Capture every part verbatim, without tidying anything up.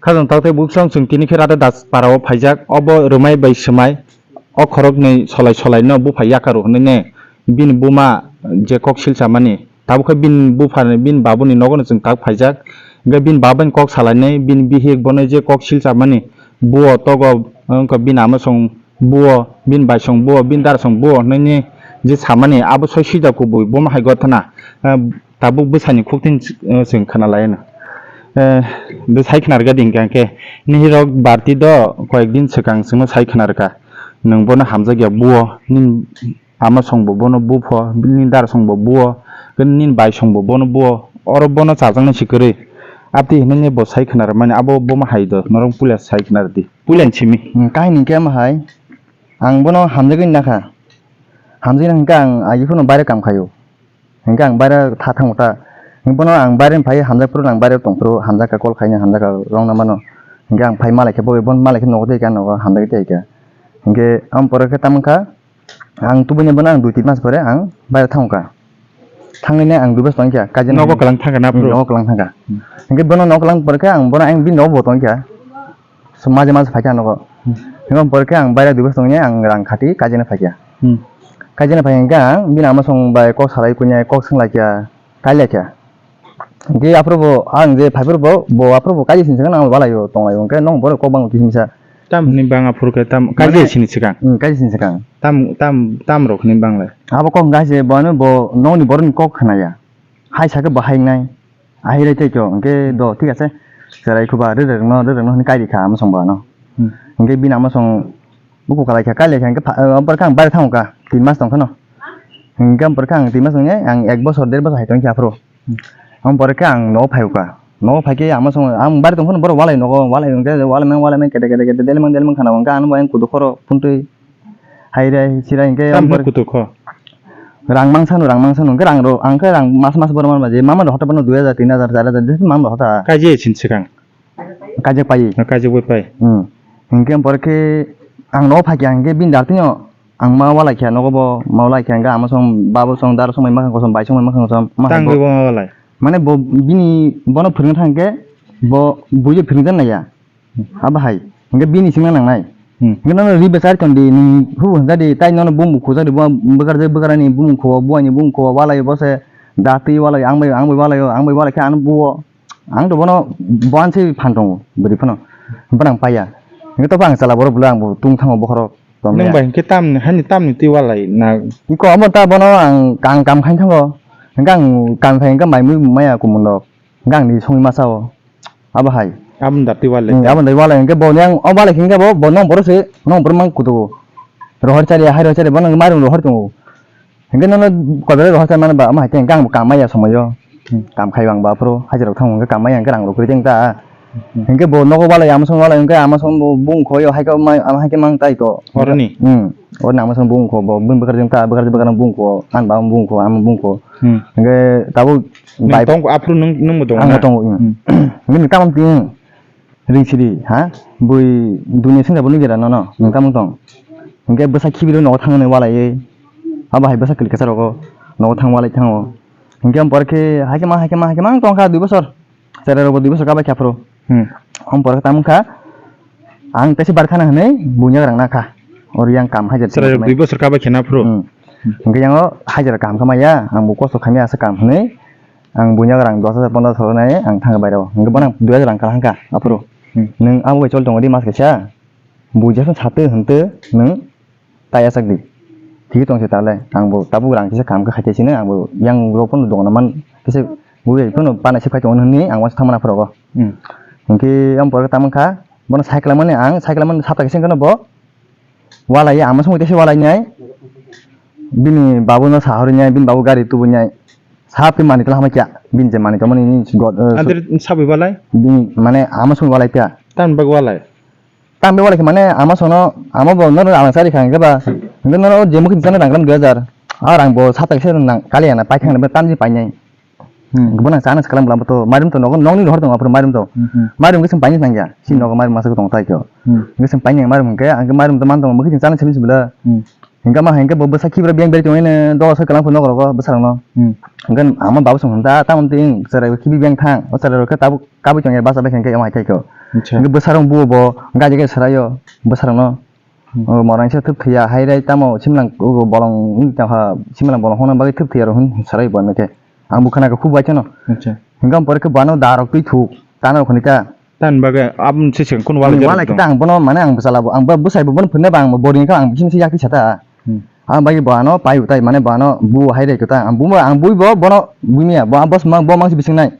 Khajang tak tei buksong chwng tini khe Rada Das para o phaijak, obo rwmai bai swmai, o khoroknwi solai solai no buphai yakaru hwnwi ne bini buma je kok silchamani. Tabuk khe bini bupha ni, bini babu ni nogo no chwng tak phaijak. Hwnkhe bini baba ni kok salainai, bini bihik bono je kok silchamani, buo togo, wngkha bini ama song buo, bini bai song buo, bini dara song buo hwnwi je samani abo soi sida kubui bomo hai gotha na. Tabuk bwsani khuktin, eh, chwng khna lai no. Eh, bw sai khna rwkha di hwnkhe, nini rok barti do koyek din swkang chwngno sai khna rwkha. Nwng bono hamjak ya buo, nini ama song bo bono bupho, nini dara song bo buo, nini bai song bo bono buo, oro bono chajaknai si kwrwi. Abtwi hinwi bo sai khna rwmani, abo bomo hai do, norok puila sai khna rwdi. Puila ni simi. Hmm, kahini khe omo hai, ang bono hamjagwi nakha. Hamjagwi nakha hwnkhe ang agi phano baire kam khaio. Hingke ang baire tha thango ta. Hingke bono ang baire phai hamjak phuru, ang baire tong phuru, hamjak ka call khaina, hamjak ka rong na mano. Hingke ang phai malai khe bo, bo malai khe nogo tei ka nogo, hamjak tei ka. Hingke ang pore khe tamo kha, ang tubui ni bono ang dui tin mas pore ang baire thango ka. Thangwi ne ang dui bas tong kha, kaijak nogo kwlang thangka na phuru? Nogo kwlang thangka. Hmm. Hingke bono nogo kwlang pore khe ang bono ang bini nogo bo tong kha. So, maje maje phaikha nogo. Hmm. Hingke pore khe ang baire dui bas tongya, ang rang khati kaijana phaikha. Hmm. Kaijana phai hingke ang bini ama song bai kok salai kunya, kok swnglai kha, kailai kha. Hingke aphuru bo, ang je phai phuru bo, bo aphuru bo kaijak sinsa nang balai o tonglai o, hingke nong borok kok bang kisimisa. Tam hwnwi bang aphuru khe tam, kaijak sini swkang? Hmm, kaijak sini swkang. Tam, tam, tam rok hwnwi bang lai? Abo kok hingke se bo ano bo nongni borokni kok khnaya. Hai sakhe bo hai wngnai. Ahilai tei kho, hingke do, thik ase. Cherai khuba, rwrwk no, rwrwk no hwnwi kairi kha, ama song bo ano. Hmm. Hingke bini ama song buku kalai kha, kailai kha, hingke pha-, eh, ampor khe ang baire thango kha, tin mas tong kheno. Hingke ampor khe ang tin mas tongya, ang ek bosor, der bosor hai tong kha aphuru. Hmm. Ampor khe ang nogo phai kha. Nogo phai khe ama song, ang baire tong kheno borok walai nogo, walai hingke, walai mang, walai mang, kete, kete, kete, delmang, delmang khana, hingke ano bo ang kudu khoro, phuntwi. Hai re, hai sira hingke tam ampor hwnwi kutuk kho. Rang mangsa no, rang mangsa no, hingke rang ro, ang khe rang mas mas borok manma je, mama rok hota bono dui hajar, tin hajar, char hajar, je mama rok hota. Kaijak sin swkang? Kaijak pai. Kaijak bai pai. Hmm. Hingke ampor khe ang nogo phai kha, hingke bini dar tino ang ma walai kha, nogo bo ma walai kha, hingke ama song, babo song, daro song, bai makhang kosom, bai song, bai makhang kosom, ma tang bo. Bo ma walai. Mane bo bini, bono phwrwngna thang khe, bo buijo phwrwngjaknai ya. Abo hai. Hingke bini singna nangnai. Hmm. Hingke nono ri bwchar tong di, nini hubu hwnjak di, tai nono bumung khujak di, buma bwkar je bwkar ni bumung kho, buai ni bumung kho, walai bo se da twi walai, ang bai, ang bai walai o, ang bai walai khe ano buo. Ang to bono buan se phan tongo, bwrwi phano. Bono ang paiya. Hingke to ang chala borok bwlai ang bo tung thango bokhorok. Nwng bai hingke tamni, hani tamni twi walai na? Iko abo ta bono ang, ang kam khain thango. Hingke ang kam khai hingke mai mui maya kumun rok. Hingke ang ni songwi masa o. Abo hai. Aboni da twi walai. Hmm, aboni da walai hingke bo yang, o walai hingke bo, bo nong borok se, nong borok mang kutugo. Rohor chari, hai rohor chari, bono mairum rohor tongo. Hingke nono kodre rohor chari mano ba, ama hai khe hingke ang bo kam maya somoyo. Hmm. Kam khai ang ba phuru, hajira rok thango hingke kam maya hingke rang rok kwrwi teng ta. Hmm. Hingke bo nogo walai, ama song walai, hingke ama song bo bung khoyo, hai khe ma-, ama hai khe mang tai ko. Oroni? Hmm. Oroni ama song bung kho, bo bung bwkar jeng ta, bwkar jeng bwkar bung kho, ang ba bung kho, ama bung kho. Hmm. Hingke tabuk nwng bai tongo, aphuru nwng, nwng bo tongo na? Ang bo tongo, hmm. Hmm. Nwng tamam tin ring sidi, ha? Bui dunia sengsa bo nugwi ra nono, nwng tamam tong. Hingke bwsa khibiri nogo thangni walai, abo hai bwsa klik kasa rogo, nogo thang walai thango. Hingke ampor khe, hai khe ma, hai khe ma, hai khe ma, ang tong kha dui bosor. Cherai rok bo dui bosor kabai kha phuru. Hmm. Ampor khe tamo kha, ang tesi bar khana hwnwi bunya rang na kha. Ori yang kam hai jat. Cherai rok dui bosor kabai khe na phuru. Hmm. Hingke yango hajira kaham kha maya, ang bo kosto khamya asa kaham hwnwi, ang buinyag rang dos hajar pondro hajar nai ang thangkha bairao. Hingke bono ang dui hajar rang kala hangkha aphuru. Hmm. Nwng abo bai chol tongo di mas kaisa, buijakhe satwi hwntwi nwng tai achak di. Thik tong se tale, ang bo tabuk rang kisa kaham kha khaite sino, ang bo yang rok phano dogana man kisa bui phano pana se phai tongo hwnwi ang wansuk thangmana aphuru go. Hmm. Hingke ang pore tamo kha, bono cycle mani ang cycle mani sapta kisa hwnkhe no bo Walai, ama songwi tesa walai nai. Bini babu no sahori nai, bini babu gari tubu nai. Sapi mani tela hamai kya, bini je mani tongmani ni god, eh, Adir sabi walai? Bini, mane, ama songwi walai kya. Tam bag walai? Tam bag walai khe mane, ama sono, ama bo no rang sari khang khe ba. Hingke no je mukhin sana rang gram dui hajar. A rang bo sata khe nang kali ana pai khang na tam ji pai nai. Hmm. Bono chana se kalam kalam to, mairum to nogo, nogni rohor tongo, aphuru mairum to. Hmm, hmm. Mairum khe chwng paini nangya, si Hmm. nogo mairum masa tong tai kho. Hmm. Hingke chwng paini mairum hingke, ang mairum to man tongo, mukhi chwng chana simi sibla. Hmm. Hingke ma hingke bo bwsa khibra beng beri tongwi ne, doga soi kalam phuru nogor go bwsa rok no. Hmm. Hingke ama babu song da, tamon tin, cherai khibi beng thang, o cherai rok khe tabuk kabui tongya basa bai hingke ama hai tai kho. Acha. Hwnkhe bwsarok buo bo gaje gaje swraio bwsarokno. Hmm. O morang se thwk thwiya, hai rai tamo simlang, o bolong wng tongkha, simlang bolong hwnna bagwi thwk thwiya rw hwn swrai bo hwnwi khe. Ang bo khna khe khuk bai kheno. Acha. Hwnkhe ang pore khe bo ano da rok twi thuk, tana rok hwnwi ta. Tani bagwi aboni se chwng kunu walai Wala jora kita ang bono mane ang bwsala bo, ang bo bwsai bo bono phunna ba ang bo boring kha ang bisi misi yakti sata. Hmm. Ang bai bo ano pai utai mane bo ano bu hai rai kota ang bu ang bui bo bono bumiya bo bos mang bo mang si bising nai.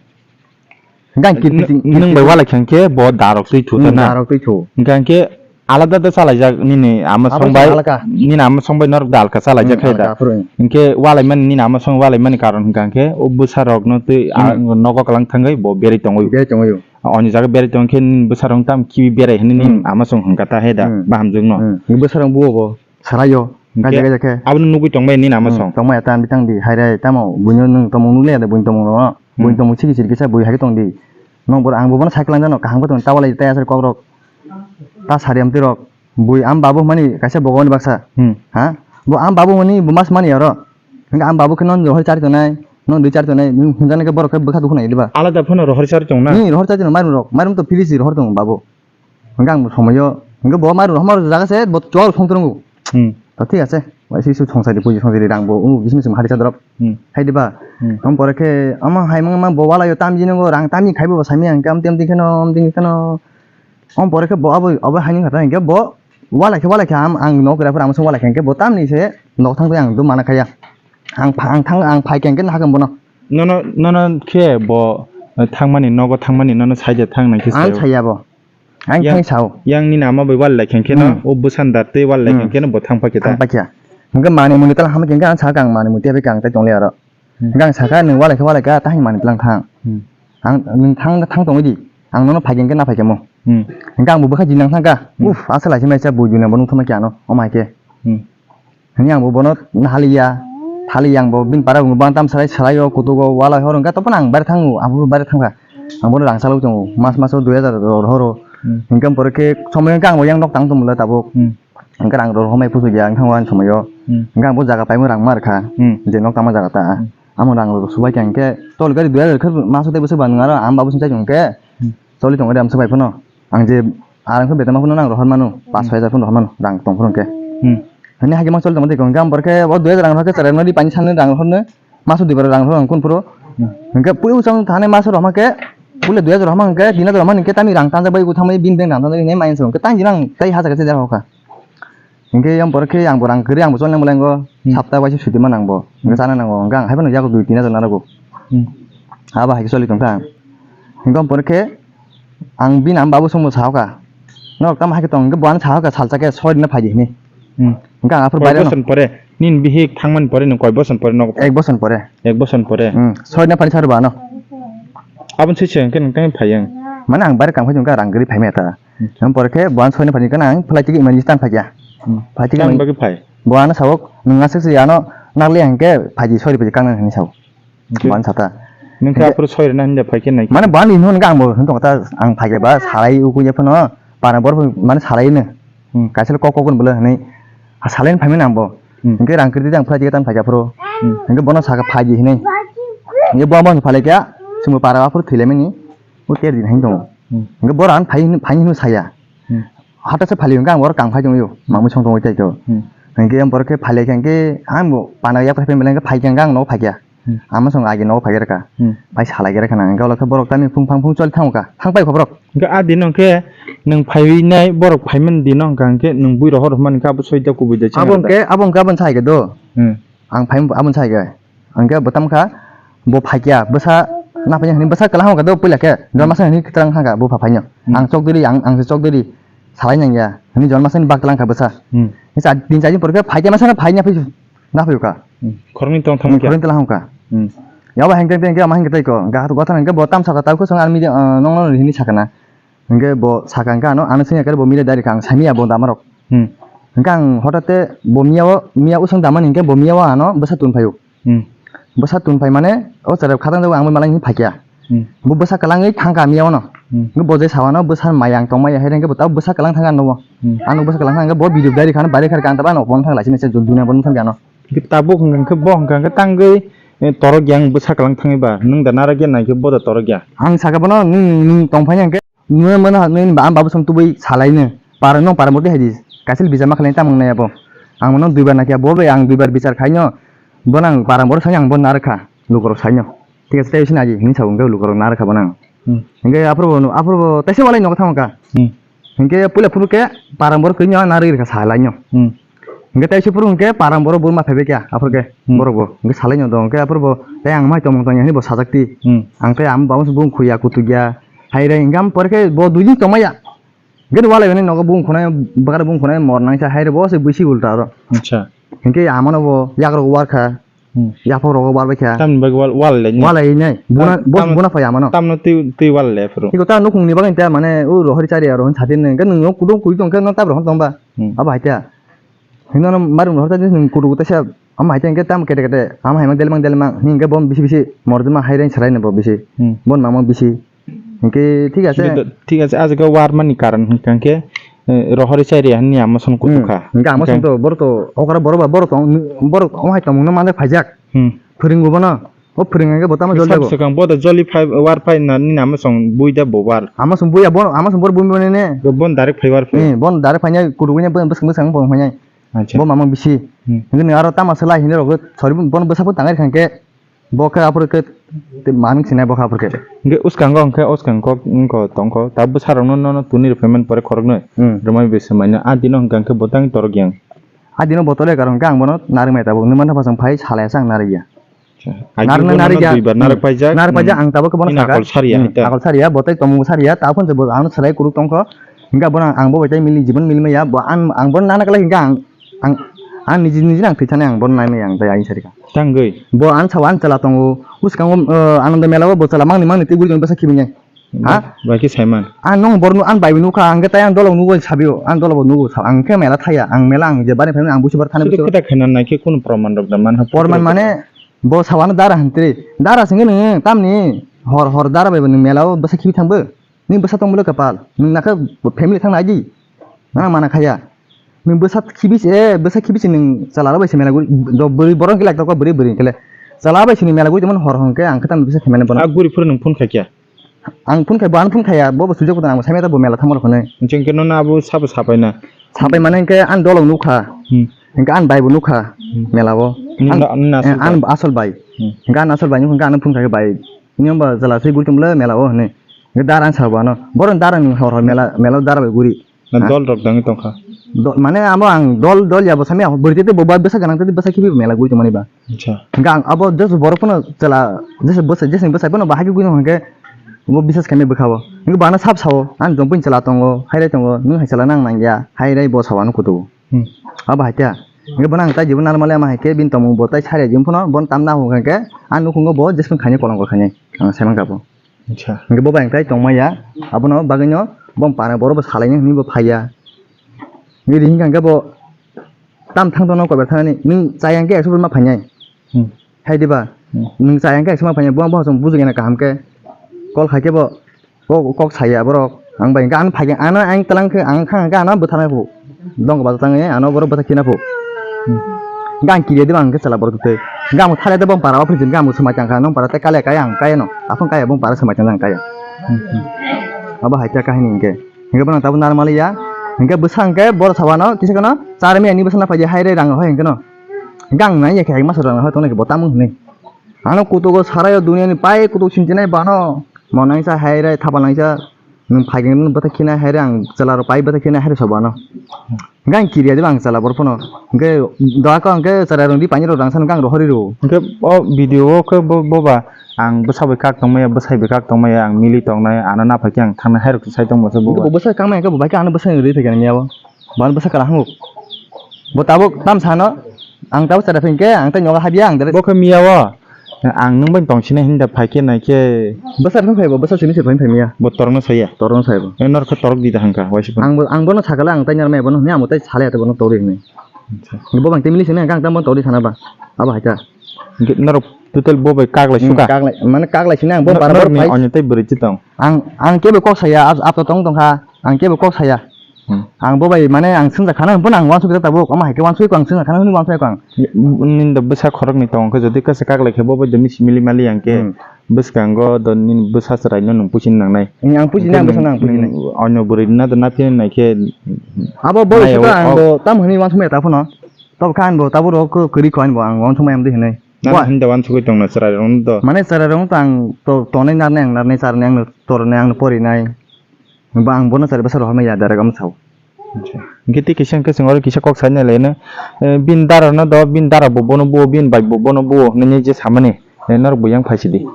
Gang kit kit Nwng bai walai kha khe bo darok twi thu Hmm, ta na. Darok twi thu. Hingkha khe alada da chalaijak nini ama Abo song bai. Alaka. Nini ama song bai norok da alka chalaijak Hmm, khe da. Alaka phuru. Hingkhe walai mani nini ama song walai mani karon hingkha khe o bwsa rok no twi Hmm. nogo kwlang thangwi bo berwi tongwi. Berwi tongwi. Oni jaga berai tong khe nini bwsarok tam kibi berai hinwi nini Hmm. ama song hwnkha ta he da Hmm. bahamjwk no. Hmm. Bwsarok buo bo saraio Hwnkhe gaja gaja khe. Abono nugwi tongbai nini ama Hmm. song. Tongmaya ta bitang di hai rai tamo buino nwng tomung nukle da buini tomung no. Hmm. Buini tomung sigi sigi kisa bui hai tong di. Nong bor ang bono cycle jano kaham ko tong tawalai tai asar kok rok. Ta sari amtwi rok. Bui am babu mani kaisa bogoni baksa. Hmm. Ha? Bo am babu mani bo mas mani oro. Hingke am babu khe non rohor chari tongnai, non dui chari tongnai, nung hwnjani khe borok khe bwkha dukhu nai diba? Alada phano rohor chari tong na? Ni rohor chari tong mairum rok, mairum to pili si rohor tong babu. Hingke ang bo somoyo, hingke bo mairum rohor jaga se bo chol song trongo. Hmm. To thik ase, wai si su songsari puji songsari rang bo, ungu bising bising hari sadrop. Hmm. Hai diba? Hmm. Am pore khe ama hai mang ma bo wala yo tam jino go rang tami khaibo bo sami ang kam tem dikheno, am ding kheno. Om pore khe bo abo abo haini khatha hinkhe bo walai khe walai khe am ang nok gra phura amsong walai khe hinkhe bo tamni se nok thang ang dum mana khaya. Ang pha- ang thang ang phai khe hinkhe nahakhe bono. Nono nono khe bo thangmani nogo thangmani nono saida thang nang khe Ang sayo. Saya bo. Ang Yang- thang sao. Yang nini ama bai walai khe hinkhe no Hmm. o bwsan da tei walai khe Hmm. hinkhe no bo thang phai khe ta. Thang phai khe. Hinkhe mani muni tala hamkhe hinkhe ang sakang mani muni tebekhe ang tei tongle aro. Hmm. Hingke ang saka, "Nwng walai khe walai kha, tahini manwi tlang thang." Hmm. Ang, "Nwng thang, thang tongwi di, ang nono phai khe na phai khe mo." Hmm. Hingke ang bo bwkha jinang thang kha, Hmm. "Uff, aswk lai se mai cha bui duina bo nukthoma khe ano, omo hai khe." Hmm. Hwnwi ang bo bono nahaliya, thaliya ang bo bini para bo bang tam salai, salai o kutugo walai horo hingke topon ang bare thango, abo bare thang kha. Ang bono rang salai tongo, mas mas o dui hajar ro-, rohoro. Hmm. Hingke ang pore khe somoi hingke ang bo yang nok tang tongmolo tabuk. Hmm. Hingke rang rok homai pusu ya, ang thango ani somoyo. Hmm. Hingke ang bo jaga paimo rang mar kha. Hmm. Je nok tangma jaga ta. Hmm. Amo rang rok subai khe hingke tol gari dui hajar khe maso tei bwswk ba nwng aro ang babu sing chai hingke Hmm. choli tongo de amsa bai phano. Ang je arang khe betama phano nang rohor mano, pas Hmm. soi hajar phano rohor mano, rang tong phano hingke. Hmm. Hini hage mang choli tongo de hingke ang borke o dui hajar rang rok khe chwrai no di pani sanni rang rohor no. Maso dui bar rang rok kun phuru. Hmm. Hingke pui usang thani maso rok hingke pule dui hajar rok hingke tin hajar rok hingke tami rang tanja bai utham bai bin beng rang tanja bai nai main song ke tang jinang tai hajar ke hajar hoka. Hingke yang pore khe yang bo rang kwrwi ang bo cholna mulengo Hmm. sapta bai se suti ma nang bo. Hingke Hmm. chana nango hingke ang hai phano yago dui tin hajar narago. Hmm. Aba hai ke choli tong kha. Hingke ang pore khe ang bini ang babu songbo sahoka. Norok tamo hai khe tong hingke bo ano sahoka salsa khe soi rwna phai di hini. Hmm. Hingke ang aphuru Koi baireno. Boson pore? Nini bihik thangmani pore nwng koi boson pore nogo? Ek boson pore. Ek boson pore. Hmm. Soi na phani sarba ano. Aboni swi se hingke nwng tang phai ang. Mane ang bare kang phai hingke rang gri phai maya ta. Hmm. Ang pore khe bo ang soi na phani kana ang flight ticket mani tan phai ya. Hmm. Flight ticket Tang mani bagwi phai? Bo ano sawok nwng aswk se ano nakli hingke phai di soi ri phai di kang nang hini sawok. Hingke Ban sata. Nung khe Hingke aphuru soi rwna hinda phai khe nai khe. Mane ban ni hwn ang bo hwn tong ta ang phai khe ba salai u kuya phano para bor mane salai no. Hmm. Kaisa kok kok bole hwnwi salai phai mani ang bo. Hmm. Hingke rang kiri ang phai khe tan phai khe aphuru. Hmm. Hingke bono saka phai di hinwi. Hingke bo bono phai khe sumbo para aphuru thwi lai mani. O ter din hin tongo. Hmm. Hingke bora ang phai phai hwnwi saya. Hmm. Hata se phali hingke ang bor kang phai tongyo. Mangmui song tongwi tai to. Hmm. Hingke ang bor khe phai khe hingke ang bo pana yak phai phai beleng phai khe ang no phai khe. Hmm. Ama song agi nogo phai rwkha. Hmm. Phai salai rwkha nang. Hingke ulo khe borok tamni phung phang phung choli thango kha. Thang pai kho borok. Hingke a dino hingke nwng phaiwi nai borok phaimani dino hingka hingke nwng bui rohor rwmani khe abo soita kubui da chwng Abo rwkha. Hingke, abo hingke aboni sai khe do. Hmm. Ang phai aboni sai khe. Hingke bo tam kha, bo phai kya, bwsa na phai hwnwi bwsa kwlang kha do puila khe. Jol masa hwnwi kwtlang kha bo pha phai no. Hmm. Ang chok diri, ang, ang se chok diri. Salai nang ya. Hwnwi jol masa ni bak kwlang kha bwsa. Hmm. Ni sa din sa din por khe phai kya masa na phai na phai. Na phai kha. Hmm. Khoroknwi tong thang kha. Khoroknwi tong thang kha. Hmm. Yaba hengke hengke ama hengke tei ko. Ga hatu gotha hengke bo tam saka tau ko song army de, ah, nong nong hini sakana. Hengke bo saka hengke ano ano sengya kare bo mile dari kang sami ya bo dama rok. Hmm. Hengke ang hotate bo miya o miya usang dama hengke bo miya o ano bwsa tun phaio. Hmm. Bwsa tun phai mane o chara khatang jago ang malai hini phai kya. Hmm. Bo bwsa kwlangwi thangkha miya ono. Hmm. Bo je sawano bwsa mayang tongmaya hai rengke bo tabo bwsa kwlang thangkha ano bo. Hmm. Ano bwsa kwlang thangkha bo video diary khano bare khar kang taba ano phone thang lai sini se jun dunia bo thang ano. Tabuk hwnkha khe bo hwnkha khe tangwi, eh, torok yang bwsa kwlang thangwi ba nwng da nara ge nai khe bo da torok ya. Ang saka bono nwng nwng tong phai hwnkhe. Nungya mano ha, nini ba, ang babu song tubui salaino. Para no para murti haidi. Kasil bichar ma khlaina tamung nai abo. Ang mano duibar nakya bo bai ang duibar bichar khaino. Bono ang para moro sani ang bo narwkha. Lukurok saino. Thik ase, tei sini aji hini sabo hwnkhe lukurok narwkha bono ang. Hmm. Hwnkhe aphuru bo, aphuru bo taisa walai nogo thangkha. Hmm. Hwnkhe puila phuru khe para moro khe no narwk rwkha salaino. Hmm. Hwnkhe tei sipuru hwnkhe parang borok bo ma phaibai kha, aphuru khe Hmm. borok bo. Hwnkhe salaino do, hwnkhe aphuru bo tei ang mai tongmung tongya hinwi bo sajak ti. Hmm. Ang tei ang babo se bung khuya kutukya. Hai re hwnkhe am pore khe bo dui din tongmaya. Hwnkhe walai mani nogo bung khunai, bwkar bung khunai mor nangsa hai re bo se bisi ulta aro. Acha. Hwnkhe amano bo yakrok warkha. Hmm. Yaphok rogo barbai kha. Tamni bagwi wal, wal le ni? Walai nai. Buna, Tam, bos tam, buna phai amano. Tamno twi, twi wal le phuru. Iko ta nukhungni bagwi ta mane o rohori chari aro hin satin nang. Nung nok kudung kuri tong khe no tab rohon tong ba. Hmm. Abo hai ta. Hino no marum rohor ta nung kudu ta sa. Am hai ta hwnkhe tam kete kete. Am hai mang delmang delmang. Hwnkhe bom bisi bisi. Mordima hai reng sarai no bo bisi. Hmm. Bon mamang bisi. Hwnkhe thik ase. Thik ase, ah jaga warmani karon hwnkha hwnkhe, eh, rohori chai riya hwnwi ama song kutukha. Hmm. Hwnkhe ama song to borok to okra borok ba borok tong, borok ong hai tongmungno manjak phaijak. Hmm. Phwrwngbo bono. O phwrwng hwnkhe bo tamo joli Swkang jago. Swkang bo da joli phai, war phai na, nini ama song bui da bo war. Ama song bui ya, bono, ama song bor bui mane ne. Bo bon direct phai war phai. Eh, bon direct phai ne, kudu ne, bwswk bwswk bong phai ne. Acha. Bo mama bisi. Hmm. Hwnkhe aro tamo se lai hini rok, sorry, bon bwsakbo tangai kha hwnkhe. Bo khe aphuru khe tei manung sinai bo khe aphuru khe. Hwnkhe uskango hwnkhe uskango wngkho tongkho. Ta bwsarokno nono tuni rw phaimani pore khoroknwi Hmm. rwmai bai swmaino. A dino hwnkha hwnkhe bo tang torok yang. A dino bo tole karon hwnkhe ang bono narwkmaya tabuk. Nwng mantha phasong phai salai asa ang narwkya. Narwkna narwkya. Duibar narwk paijak. Narwk paijak, ang tabuk khe bono saka. Akol sariya Hmm, hita. Akol sariya, bo tei tongmung sariya. Ta phone se bo ano salai kuruk tongkho. Hwnkhe bono ang bo bai tei mili jibon milimaya. Bo an, ang bono nana kwlai hwnkhe ang, ang, ang niji niji ang thwi thani ang bono naimaya ang tei ayang sarika. Tangwi. Bo ang sao ang chwla tongo. Bwskango, eh, Ananda Mela o bo chwla mangni mangni tei guri tong bwsa khibi nai. Ha? Bai khe saiman. Ang nung borno ang bai nukha, ang khe tei ang dolo nugo sabio, ang dolo bo nugo sa, ang khe mela thaya, ang mela ang je bari phai ang busi bar thani Sudu busi. Khita khena nai khe kunu proman rok da man ha. Porman mane bo sawano dara hantri. Dara singni nung tamni hor hor dara bai nung mela o bwsa khibi thangbo. Nini bwsa tong bwle kapal. Nini nakha family thang nai di. Nang mana khaya. Nini bwsa khibi se, bwsa khibi se nini chala bai se mela guri. Do bwrwi borok khe lak tok bwrwi bwrwi khe le. Chala bai se nini mela guri temon hor hong khe ang khe tam bwsa khemene bono. A guri phuru nung phone khai kya? Ang phone khai bo ang phone khaya. Bo bo sujak bo ang sai meta bo mela thang rok hone. Jeng khe no na abo sabo sapai na. Sapai mane hwnkhe ang dolong nukha. Hmm. Hwnkhe ang bai bo nukha. Hmm. Mela o. Nini Ang, na, nini asol eh, ang bai. Asol bai. Hmm. Hwnkhe ang asol bai nukha hwnkhe ang phone khai bai. Niyom ba jala se guri tong bwle mela o hone. Hwnkhe dara ang sabo ano. Borok dara ni hor hor mela, mela o dara bai guri. Na Ha? Dol rok dangwi tongkha. Do-, mane amo ang dol, dol ya bo sami ang bwrwi tete bo ba bwsa ganang tete bwsa khibi mela guri tongmani ba. Acha. Hwnkhe ang abo jesu borok phano chwla, jesu bwsa, jesu bwsa phano bahai guri hwnkhe bo bisas khaimai bwkha bo. Hwnkhe bana sab sao, ang jompui chwla tongo, hairai tongo, nwng hai chwla nang nangya, hairai bo sao ano kutu. Hmm. Abo hai ta. Hwnkhe bono ang tai jibo normal ama hai khe bini tongmung bo tai sariya jim phano, bono tam na hwnkhe ang nukhungo bo jesu khainai kolongkor khainai, ang sai mankha bo. Acha. Hwnkhe bo bai hwnkhe tongmaya, abono bagwino bo para borok bo salaini hwnwi bo phaiya. Nini hwnkhe bo tam thang tongno koibar thanani, nwng chaya hwnkhe ekso ma phainai. Hmm. Hai diba? Hmm. Nwng chaya hwnkhe ekso ma phainai, bo bo chwng bujugena kaham khe. Kol khai khe bo kok, kok saya borok. Ang bai hwnkhe ang phai khe ano ang tlang khe ang khang khe ano bwtharnai phu. Dong ba tang ano borok bwtha khina phu. Gang kiriya de bang khe chwla borok tei. Gang thale de bang para office gang swmai tang kha nang para tei kale kaya ang kaya no. Aphang kaya bang para swmai tang kaya. Abo hai ta kahini hwnkhe. Hwnkhe bono tabuk normal ya. Hwnkhe bwsa hwnkhe borok sabo ano kisa kheno charmi ani bwsa na paidi hai rai rang hoi hwnkhe no. Gang nai ya khe hai masa rang hoi tongnai khe bo tamo hwnwi. Ano kutugo sarayo duniani pai kutuk sintinai bano. Mo nangsa hai rai thapa nangsa. Nwng phaikhe nwng bwthai khina hai re ang chwla rok pai bwthai khina hai re sobo ano. Hwnkhe ang kiriya diba ang chwla borok phano. Hwnkhe doa khe hwnkhe chwrai rok di painai rok rang san hwnkhe ang rohorwi rwo. Hwnkhe o video o khe bo, bo ba ang bwsa bai kak tongmaya, bwsai bai kak tongmaya, ang mili tongnai, ano naphai khe ang thangnai hai rok sai tongma se bo Hwnkhe ba. Bo bwsa kangmaya hwnkhe bo bai khe ano bwsa rwi phaikha nini abo. Bo ano bwsa kala hwngo. Bo tabuk tam sano, ang tabuk chwrai phai hwnkhe ang tei nogo habya ang direct. Bo khe miya o. Ang nwng bai tong sinai hinda phai khe nai khe. Bwsa phai phai bo, bwsa simi se phai phai miya. Bo torokno saya? Torokno saya bo. E norok khe torok di da hangka, waisa phano. Ang bo, ang bono sakala ang tai narmai bono hwnwi ang bo tai salai ate bono tori hwnwi. Acha. Bo bang temili sini ang tamo tori sana ba. Abo hai ta. Hwnkhe norok total bo bai kaglai Hmm, suka? Kaglai, mane kaglai sini ang bo Nor-, barbar norokni phai. Onyo tei bwrwi twi tong? Ang, ang kebo kok saya, ap, ap to tong tong kha. Ang kebo kok saya. Hmm. Ang bo bai mane ang swngjak khana hwnphano ang uansukjak tabuk, omo hai khe uansukya ang swngjak khana hwnwi uansukya ang. Nini do bwsa khoroknwi tong khe jodi kasa kaklai khe bo bai do misi mili mali yang khe. Hmm. Bwskango do nini bwsa chwraino nwng puisini nangnai. Ang puisini, ang bwsano ang puisini. Onyo bwrwi rwna do naphi nai khe. Abo bo nayo sika ang o bo tam hwnwi uansukmaya ta phano. Tabuk kha ang bo tabuk rok kwrwi kho ang bo ang uansukmaya amtwi hwnwi. Nang hwnwi da uansugwi tongna chwrairokno do. Mane chwrairokno to ang to tonwi narnai ang narnai charnai ang tornai ang porinai. Ba ang bono chari bwsa rohormaya direct omo sao. Hwnkhe tei kisa hwnkhe chwng oro kisa kok sai nai laino, eh, bini dara no do, bini dara bo bono buo, bini bai bo bono buo hinwi je samani, eh, norok bo yang phaisidi.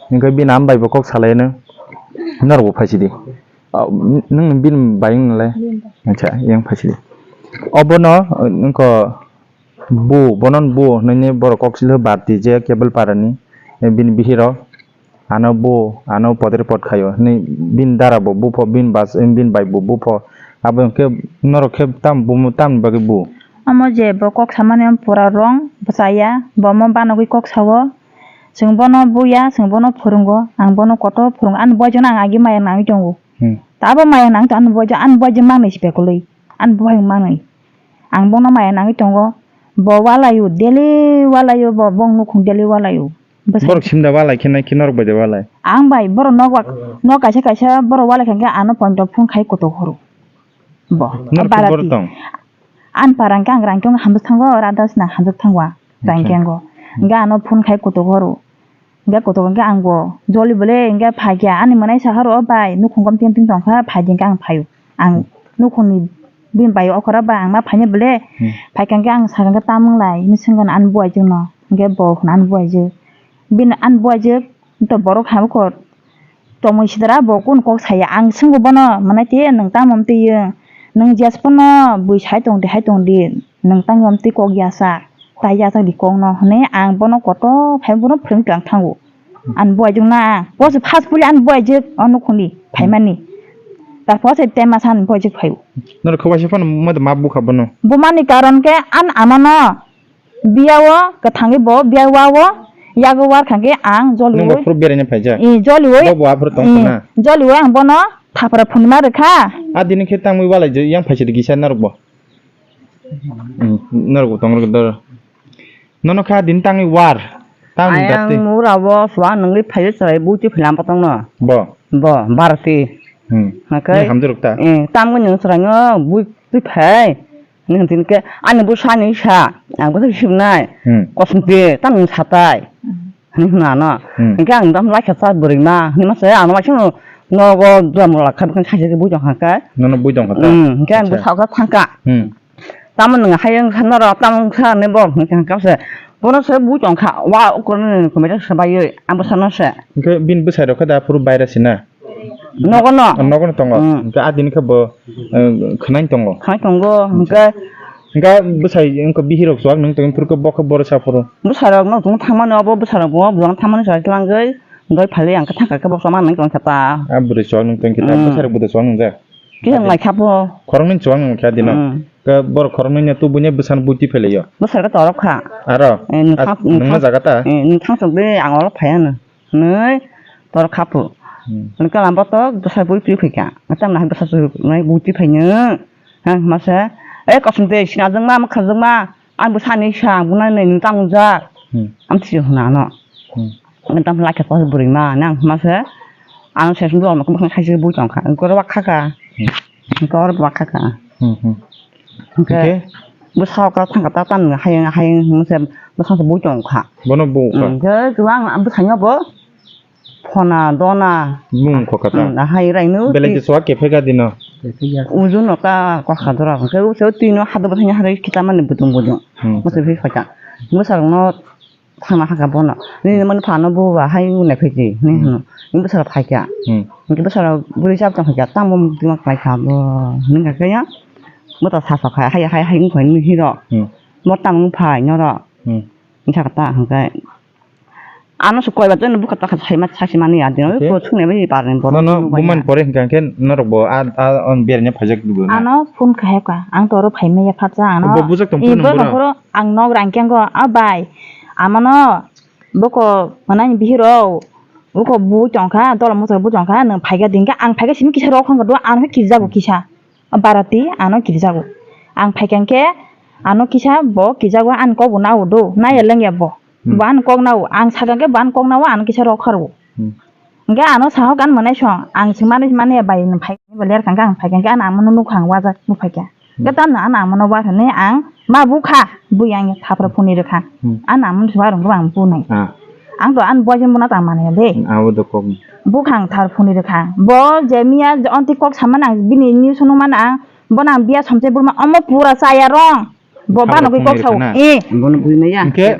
Hwnkhe bini am bai bo kok salaino, norok bo phaisidi. Ah, nwng bini bai wng nalai? Bini bai. Acha, yang phaisidi. Obono, eh, wngkha bu, bono bu hinwi borok kok silo barti je cable parani, eh, bini bihiro. Ano bo, ano podre pod khaio, hinwi bini dara bo bupho, bini bas-, bini bai bo bupho. Abo hwnkhe norok khe tam bumu tamni bagwi bu? Omo je bo kok samani omo pura wrong, bwchaya, bo omo banogwi kok sao. Chwng bono buya, chwng bono phwrwngo, ang bono kotor phwrwngo. Ani boyjono ang agi maya nangwi tongo. Hmm. Tabo maya nangwi tongo, ani boyjo, ani boyjo manwi se bekulwi, ani boyjo manwi. Ang bono maya nangwi tongo, bo walaio, daily walaio, bo, bong nukhung daily walaio. Bwsai borok simda walai khe nai khe norok bai da walai? Ang bai borok nok wa-, nok kaisa kaisa borok walai kha khe ano poito phone khai kotok horo. Bo. Norok khe barati borok tong? Ani para hwnkhe ang rang khe hamjak thango, rada sina hamjak thango, rang khe ango. Hwnkhe ano phone khai kotok horo. Hwnkhe kotok hwnkhe ang bo joli bole hwnkhe phai khe ani mwnai sa horo, "O bai, nukhung gom ting ting tong kha, phai di," hwnkhe ang phaio. Ang nukhungni bini bai okora ba ang ma phaina bole. Hmm. Phaikha hwnkhe ang sakha hwnkhe, "Tamung lai?" hinwi swngkha ani buaijwkno. Hwnkhe bo hwnkha ani buaijwk. Bini ani buaijwk to borok hamkhe tongmung sidra bo kunu kok saya. Ang swngkha bono, "Mwnai twi nwng tamo twiyo? Nwng jesphano bui sai tong di, hai tong di. Nwng tamo twi kok yasa. Tai yasa di kokno," hinwi ang bono kotor phai bono phwrwng twlang thango. Ani buaijwk na, bo se first puli ani buaijwk o nukhungni phaimani. Tarpor se tema san buaijwk phaio. Norok khe waisa phano mada ma bukha bono. Bumani karon khe an amano biya o kwthangwi bo biya wa o yago war kha khe ang joli. Nwng bo phuru beraina phaijak? Eh, joli oi. Bo bo aphuru tong khna? Eh, joli oi ang bono thapra phunima rwkha. A dini khe tangwi walai je yang phaisidi kisa norok bo. Hmm, norok bo tong rwkha doro. Nono kha din tangwi war. Tangwi dati. Ayang mura bo suwa nungwi phaiyo chwrai buti philam patong no. Bo. Bo, barati. Hmm. Hakai. Ni hamjwk ta. Eh, tamgo nung chwrai no buti phai. Ni hamjwk ke ani bu sani sa. Ang bu sibnai. Hmm. Kosong te tam ni satai. Ni hwnna no. Hmm. Hingke ang dam lai kha cha bwrwi ma. Ni ma se ano ma sino nogo dua mula kha bwkha saisi ke bui tong kha kai. Nono bui tong kha ta? Hmm, hingke ang bu sa kha thang kha. Hmm. Tamo nwng hayung kha norok, tamo wngkha hinwi borok hwnwi kha se. Bono se bui tong kha, wa ukulni kwmajak se baiwi, ang bwsano se. Hwnkhe bini bwsai rok khe da phuru baira sina? Nogo no. Oh, nogo no tongo. Mm. Hwnkhe a dini khe bo, eh, khwnai tongo. Khwnai tongo, hwnkhe. Hwnkhe bwsai wngkha bihirok chuwak nwng tongwi phuru khe bo khe boro sa phuru. Bwsai rok no tong thangmani obo, bwsai rok bo bwrang thangmani sa twlangwi, doi phali ang khe thangkha khe bo sama nwng tong kha ta. A bwrwi chuwak nwng tong khe ta, mm, bwsai rok bwdw chuwak nwngjak. Khe lai kha bo. Khoroknwi chuwak nang kha dino. Hmm. Khe borok khoroknwi no tubui nai bwsano bui twi phailaio. Bwsai khe torok kha. Aro? Eh, nwng as-, thang-, nwng nwng ma thang-, jaga ta? Eh, nwng thang chok de ang oro phai ano. Hwnwi torok kha phu. Hmm. Hwnwi khe lama botok bwsai bui twi phai kha. Tamni hai bwsa chwrwk nai bui twi phai nw. Hang ma se. Eh, kosom de sinajwk ma, mwkhajwk ma. Ang bwsani sa, ang bwnai nai nwng tamo jak. Hmm. Ang thwiyo hwnna ano. Hmm. Nwng tamo lakhe kok bwrwi ma, nang hwnma se. Ang se sung dong, nokho bwkhang khaisi bui tong kha. Ang koro wak kha kha. Hmm. Ang koro wak kha kha. Hmm, hmm. Hwnkhe bwsa okra thang kha ta, tam nwng hayung, hayung hwnma se bwsa se bui tong kha. Bono bui kha? Hmm, hwnkhe chuwang ang bwsani bo. Phona dona. Bumung khokha ta? Hmm, ahai raino. Belai twi-, te chuwak kepheka dino. Uju no ta kokha dora. Hwnkhe uso twi no hado bwthai ni harai khitamani budung budung. Hmm. Musi phi phaikha. Bwsarok no thangna hakha bono. Nini mani phano bo ba hai unai phaidi. Ni hmm, hwno. Ni bwsarok phaikha. Hmm. Hwnkhe bwsarok bwrwi chap tong phaikha. Tamo mukti ma khlai kha bo. Hwnkhe ya. Bo ta sa sa kha. Hai, hai, hai wngkha ni hiro. Hmm. Mo tamo phai noro. Hmm. Wngkha ta hwnkhe. Ano se koi ba tei no bwkha ta kha saima, sasimani ya de. Okay. Ko swngnai bai par ni borok. Nono swngnai bai bumani ya. Pore hwnkha khe norok bo a, a, on berni phaijak dubu na? Ano phone kha heka. Ang toro phai maya phatsa ano. Bo bujak tong phone number. Ang nog rang kyango, "A bai, amano boko manani bihiro, boko bu tongkha, tola motor bu tongkha, nang phaiga dingka, ang phaiga simi kisa rok khon do, ang kisa jago kisa." Barati ano kirijago. Ang phaikha khe ano kisa bo kirijago, ani kok bo nao do, naya lengya bo. Hmm. Bo ani kok nao, ang sakha khe bo ani kok nao, ano kisa rok kharo. Hmm. Hingke ano sahok ani mwnai song, ang swngmani mani bai phai bo ler kha, ang phaikha khe ano amono nukha, ang wajak nukphaikha. Hingke tamno ano amono wakhani ang ma bukha, bui ang thapra phunui rwkha. Hmm. Ano amono se warung ang bunai. Ah. Ang to ani boyfriend bono ta manya de. Hmm, abo do kok. Bukha ang thar phunui rwkha. Bo je miya onti kok samani ang bini news nukmani ang, bono ang biya somse burma omo pura chaya rong. Bo bano gwi kok sao. Eh. Bono bui maya. Hingke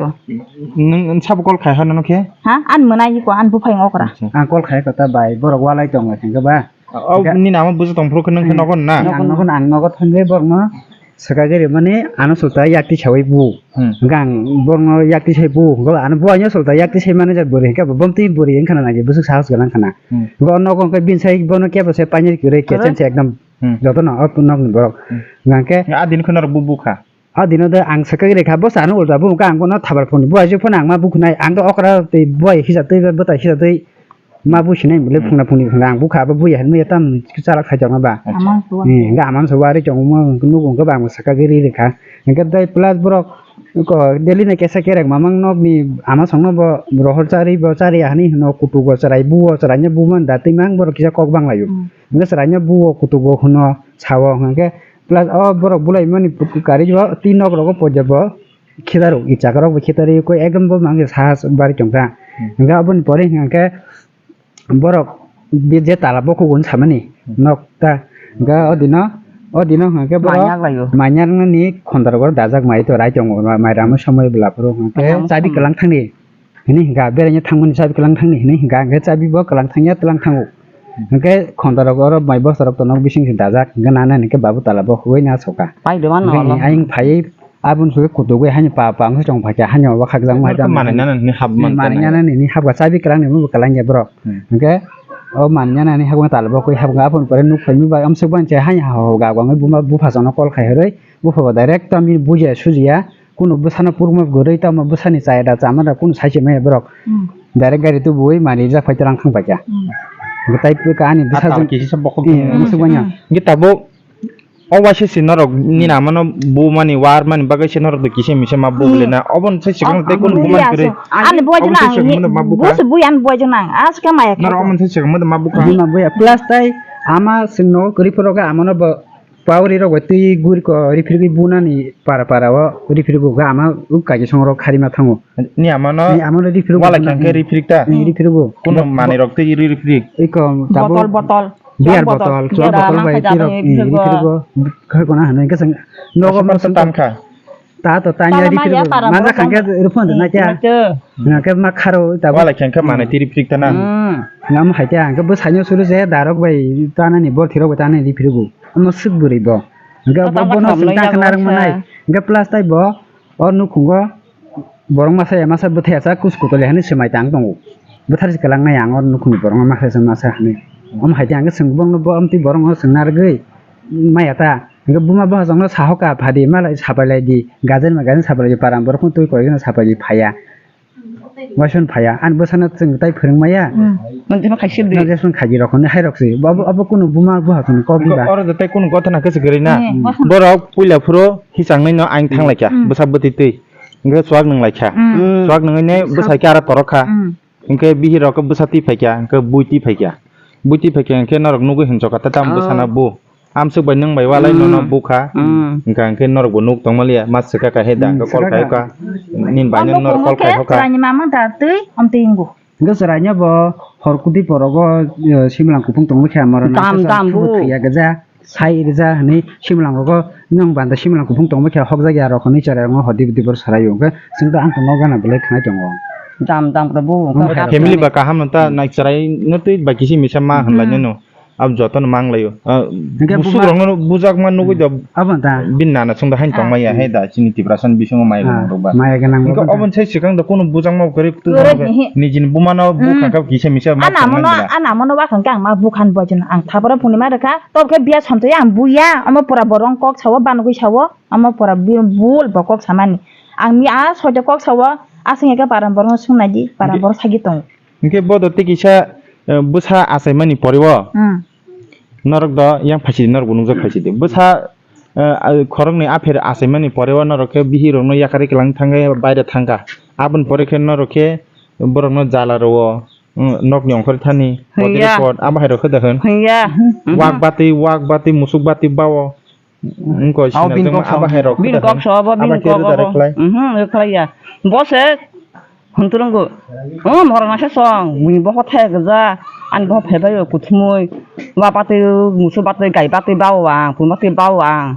nwng, nwng sabo call khai ha nono khe? Ha? An mwnai ko, an buphai okra. Acha. Ang call khai kota bai, borok walai tongo thangke ba. O, nini amo bujo tong phuru khe nwng khe nogo na? Ang nogo, ang nogo thangke borokno swkagwi rimani ano sulta yakti sawi bu. Hmm. Hingke ang borokno yakti sai bu. Hingke ano buaino sulta yakti sai mani jak bwrwi hingke bo bomtwi bwrwi wngkha na nangya bwswk sahos gwnang khana. Hmm. Hingke o nogo hingke bini sai bono kebo se painani kwrwi kechen se ekdom. Hmm. Jotono o nokni borok. Hmm. Hingke a din kheno rok bu bukha. O dino de ang sakha rikha, bo chano ulta bo wngkha, ang bono thabar phone bo aisuk phano ang ma bukhnai, ang do okra tei bo hisa tei bwtai hisa tei ma businai bwle phungna phungni phungna ang bukha, abo buya hinwi tam chalak khai tongma ba. Acha. Amang suwa. Hmm, hingke amang suwa ri chongma nugo hingke ba ang sakha giri rikha. Hingke tei plus borok ko daily ni kesa kereng mamang nokni ama songno bo rohor chari bo chari ahani hino kutugo chwrai buo chwraino buman da tei mang borok kisa kok banglaio. Hmm. Hingke chwraino buo kutugo hino sao hingke Plus o borok bulaimani kari o twi nok rogo poja bo kheda rok i chaka rok bo kheda ri koi ekdom bo mang sa bari tongkha. Hmm. Hingke aboni pore hingke borok bi je tala bokhuk hwn samani nok ta hingke o dino o dino hingke borok manya laio. Manya rwngni khonda rogo dajak mai to rai tongo mai ramo somoi bwla phuru hingke chabi kwlang thangni. Hini hingka beraina thangmani chabi kwlang thangni hini hingka hingke chabi bo kwlang thangya twlang thango. Hingke khonda rok oro mai bosta rok tongo bising se dajak hingke nana hingke babu tala bo huwei na soka. Pai de mano. Hingke olo. Aying phai aboni sugui kutuk bai hani pa pa wngkhe chong phaikha hani obo khakjak mai. Manui nana nini hap man manui nana nini hapka chabi kwlang ni bo kwlang ya borok. Hmm. Hingke o manui nana ni hapka tala bo koi hapka aboni pore nuk phai mi bai amsuk bai se hani ha ho ga ga buma bupha sano kol khai hwrwi bupha bo direct tamni bujiya sujiya. Kunu bwsano puruma gurui tamo bwsani chaya da chama da kunu sai se maya borok. Hmm. Direct gari tubuwi mani rijak phai twlang thang paikha. Hmm. Bo tai pwkha ani bwsa jwng kisa bokhok. Eh, hmm, musuk manya. Hingke tabuk o waisa se norok nini amano bumani warmani bagwi se norok kisa misa ma bugle na. Oboni sai swkang tei kunu bumani kwrwi. Ani boy jwng ang. Busu bui ani boy jwng ang. Aska maya kha. Norok oboni sai swkang ma bukha. Buma buya plus tai ama swngno kwrwi phuru khe amano bo Pawri rok bai twi guri ko rifrigwi bunani para para o rifrigo ga ama uk kaji song rok kharima thango. Ni amano ni amano rifrigo wala khang khe rifrig ta. Ni rifrigo. Kuno manwi rok twi ri rifrig. Iko tabo botol botol. Beer botol, botol, botol bai twi rok ni rifrigo. Khoi kona hano khe sang nogo masa tankha. Ta to tanya ri piro. Manja khangke rupon na kya? Na ke ma kharo ta. Wala khangke mane tiri prik ta na. Ngam hai ta ke bo sanyo suru je darok bai ta na ni bol thiro ta na ri piro. Amo sik buri bo. Ga bo bono sing ta khna rang manai. Ga plus tai bo or nu khungo borong masa ya masa bwthai asa kus kutole hani semai tang tongo. Bwthar si kalang nai ang or nu khungo borong masa sa masa hani. Om hai ta ang sing bong no bo amti borong sing na rgui. Maya ta, hingke buma bwsajwkno sahoka phadi, malai sapailai di, gajen ma gajen sapailai di, param borok phano twi koijakno sapailai phaiya. Waisano phaiya, ani bwsano chwng tai phwrwng maya. Hmm. Nang jephano khaisi di. Nang jephano khaisi rok hwnwi hai rok se. Bo, bo, bo kunu buma bwsajwkno kok diba. Oro de tai kunu gotha na kwchwk kwrwi na. Hmm. Borok puila phuru hichang nai no aing thang lai kha, hmm, bwsa bwtwi twi. Hingke chuak nung lai kha. Hmm. Chuak nungwi ne bwsa khe ara torok kha. Hmm. Hingke bihirok bwsa twi phai kha, hingke bui twi phai kha. Bui twi phai kha hingke norok nugwi hinjokha, tei tamo bwsana bu. Amswk bai nwng bai walai nono bukha. Hmm. Hingka hingke norok bo nuk tongma liya, ma swkaka he da, hmm, hingke call swkaka. Khai kha. Nini bai norok call khai kha. Chwraini mama da twi, amtwi wngo. Hingke chwraino bo hor kudi porogo, eh, simlang kuphung tongma khe amaro dam, nangkhe dam, thwiya gajak. Sai rwja hwnwi simlang rogo nwng banda simlang kuphung tongma khe hokjak ya rok hwnwi chwrai rokno hodi bwdwi bor sarai o. Hwnkhe chwng ta ang tongno gana belai khnai tongo. Dam dam khe bo wngkha. Family ba kaham no ta nai chwrai no twi ba kisi misa ma hwnlai no. Ab joto no mang lai o. Hwnkhe busuk rokno bujak ma nugui do. Abo ta. Bin nana chwng da hain tongma ya he da chini Tiprasa ni bisingo mai rok ba. Maya gwnang hwnkhe obo sai swkang da kunu bujak ma kwrwi tu nijini buma no bukha kha kisa misa ma tongma ya. Ana mono ba kha ang ma bukhan bojin ang thaparo phunima rwkha. Tobokhe biya somtwi ang buya, omo pura borong kok sao, banogwi sao, omo pura bi-, bul bo kok samani. Ang mi a soito kok sao, aswk hwnkhe paran borokno swngnaidi, paran borok sagi tongo. Hwnkhe bodo tei kisa, eh, bwsa achaimani poriwo. Hmm. Norok do yang phaisidi, norok bo nukjak phaisidi. Bwsa, eh, khoroknwi apher achaimani pore o norok khe bihik rokno yakarwi kwlang thangkha, baire thangkha. Aboni pore khe norok khe borokno jala rwo, mm, nokni ongkhorwi thani, Hwnya. Pot, abo hai rok khe da hwn. Hwnya. Wak batwi, wak batwi, musuk batwi bao. Wngkha sinajak bini kok abo hai rok khe bini da hwn. Kok so abo, abo bini khe kok da abo. Rwkhlai. Mhm, rwkhlai ya. Bo se Hwnwi rwngkha, "O, morok naisha song, buini bokhok thaya gwja, ani bokhok phaibaio kuthumui, wa batwi, musu batwi, gai batwi bao ang, pun batwi bao ang."